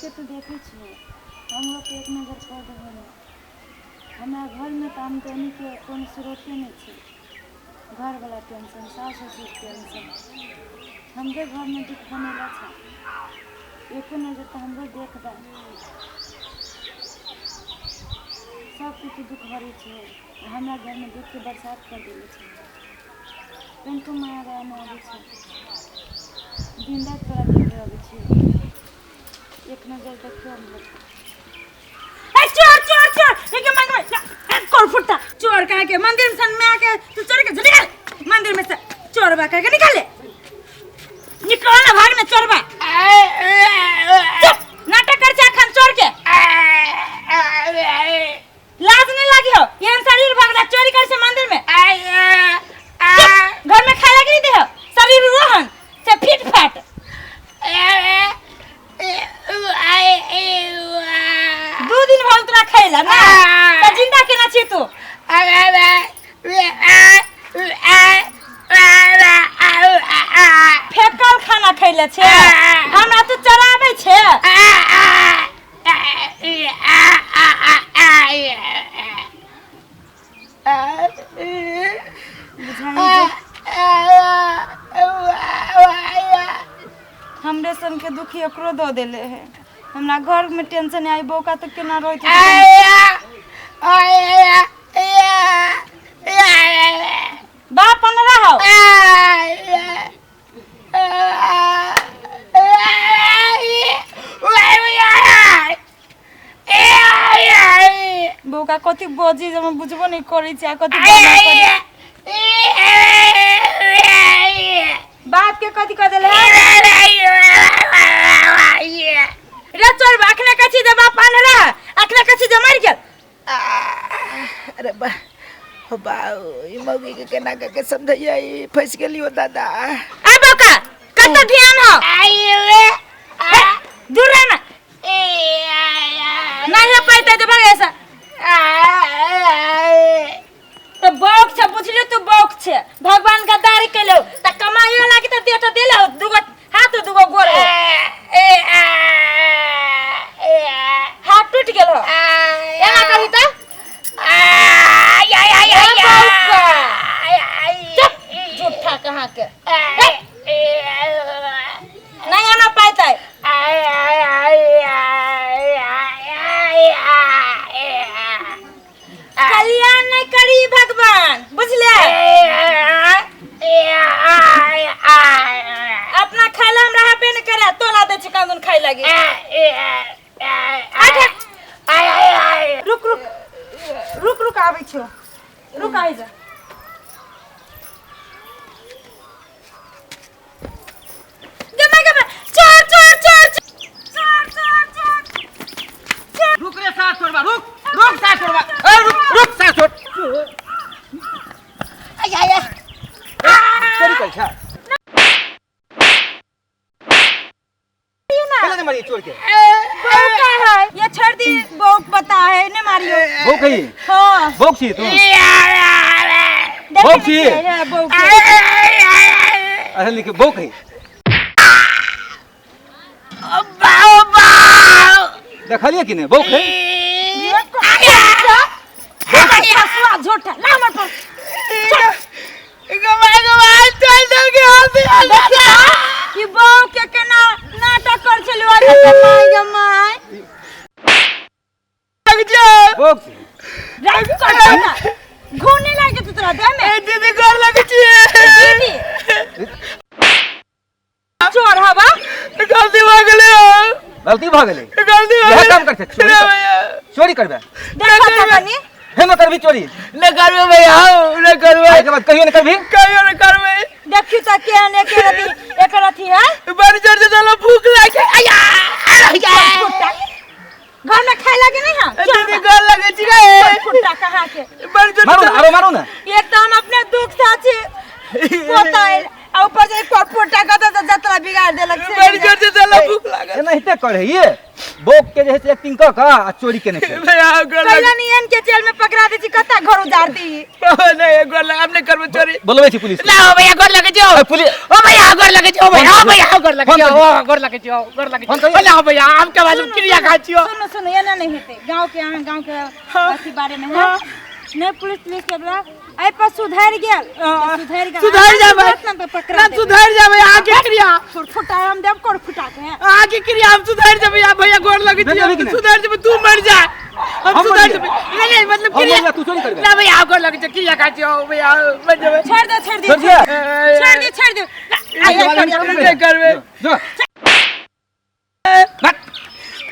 सबके तू देखै छियै, हमरो पे एक नजर कऽ दहो ने। हमरा घरमे तऽ आमदनीके कोनो स्रोते नहि छै। घरवला टेंशन, सास ससुर टेंशन, हमरे घरमे दुख बनेला छै। एको नजर तऽ हमरो देख दे। सबके तू दुख भरै छै आ हमरा घरमे दुखके बरसात कर देले छै। तनिको माया दया नहि अबै छै। दिन राति तोरा देखै अबै छियौ, एक नजर देखियौ हमरो। ए चोर चोर चोर, एके मांग में कोर फुटता चोर कहे के मंदिर में सन में आके तू चोर के निकाल मंदिर में से। चोरबा कहे के निकाल ले, निकल ना भाग में चोरबा। चुप, नाटक कर छे अखन चोर के लाज नहीं लागी हो? एहन शरीर भगला चोरी कर छे मंदिर में। चुप, घर में खाए लागी नहीं दे हो शरीर रोहन से फिट फाट। 2 दिन भर तोरा खैला ना त जिंदा केना छी तू? फेकल खाना खैले छे, हमरा तू चराबै छे। हमरे सन के दुखी एकरो दऽ देले है। हमरा घर में टेंशन आई, बौका तऽ केना रहैत। बाप पनरा हो। बौका कथी बजी जे हम बुझबो नहीं करै छी आ कथी बजबो करै। बाप के कथी कह देले है रे चोर? अखने कथी जे बाप अनरा, अखने कथी जे मरि गेल। अरे बा हो बा, ई मौगी के केना के के समझैया, ई फंस गेलियो दादा। आ बौका, कत ध्यान हो, दूर रह ना। नहीं हो पाइते तो भाग ऐसा तो बौक छे, बुझलियो? तू बौक छे, भगवान का दारी केलो त कमाइयो लागी त दे त देले हो, दुगो हाथ दुगो गोड़ हो, हाथ टूट गेल हो, एना करही त। ए बौका, चुप, झूठा कहाँ के नहीं आना पाइते। कल्याण नहीं करी भगवान, बुझले? अपना खाय ला हमरा हेबे नहीं करे, तोला दै छी कांदुन खाय लागी। रुक रुक रुक रुक, आबै छियौ, रुक, आइ जा। गमा गमा, चोर चोर चोर चोर चोर चोर। रुक रे सास छोड़बा, रुक रुक सास छोड़बा, ए रुक रुक सास छोड़। चोरी कर छा पहले नहीं मारिए चोर के। बहू का है ये, छोड़ दी, बहू पता है ने मारियो। बहू कही? हाँ। बहू छी तू? देखै बहू छी? छियै, हाँ, बहू के। अच्छा लिख, बहू कही देखलिए कि नहीं? बहू कही। हसुआ झूठा ला हमर पर। ई बहू के केना नाटक कर छलु अरे माय गे my. बहू छी। राख कर ना, घूने लागे तू तोरा देह में। दीदी, गोर लगे छियै। दीदी चोर हवा। गलती भऽ गेलै। गलती भऽ गेलै। गलती भऽ इएह गेलै। काम करते चोरी चोरी करबे। देखो त कनी। हे न करबी चोरी? नहि करबै भैया, नहि करबै। आइके बाद कहियो न करबी? कहियो नहि करबै। देखी त केहन एकर अथी, एकर अथी है। बड़ जोर से चलो, भूख लागे। आया। घर में खाए लागे नहीं है। दीदी, गोर लगे छियै। फुट्टा कहाँ के। बड़ जोर। मारू ना, आरो मारू ना। एक तो हम अपने दुख से छी पोता आयल आ ऊपर से एक फुट्टा का तो जतरा बिगाड़ देलक से। बड़ जोर से चलो, भूख लागल। एनाहिते करे ये। बोक के जे है से एक्टिंग कऽ कऽ आ चोरी केने छै। भैया गोर लग कैला नहीं एन के जेल में पकड़ा दे छी कत्ता घर उजाड़ दी। नहीं, गोर लग, हम नहीं करबो चोरी। बोलबै छी पुलिस के। ना हो भैया, गोर लगे छियो। ए, पुलिस ओ भैया, गोर लगे छियो, भैया, ओ भैया, गोर लगे फोन छियो, करियौ। ओ गोर लगे छियो, गोर लगे फोन छियो। करियौ। ना हो भैया, हम के मालूम क्रिया खा छियो। सुनो सुनो, एना नहीं हेतै। गांव के अहाँ गांव के अथी बारे में है नहीं, पुलिस पुलिस के बोला एहि पर सुधरि गेल तऽ सुधरि गेल। सुधरि जाबै। सुधरत ने तऽ पकड़ा ना देबै। सुधरि जाबै अहाँके क्रिया। फुटफुटा हम देब कोर फुटा के। अहाँके क्रिया हम सुधरि जाबै आ भैया गोर लगै नहीं, छियो। नहीं, नहीं। सुधरि जाबै, तू मर जा, हम हम सुधरि मर जेबै। नहीं नहीं, मतलब हम क्रिया मर जा, तू चोरी करबे। ना भैया, गोर लगै छियो, क्रिया खा छियो भैया, मर जेबै। छोड़ि दे, छोड़ि दे। छोड़ि दिअ। छोड़ि दे, छोड़ि दे। आइ, आइ, आइ, नहीं करबै। जो।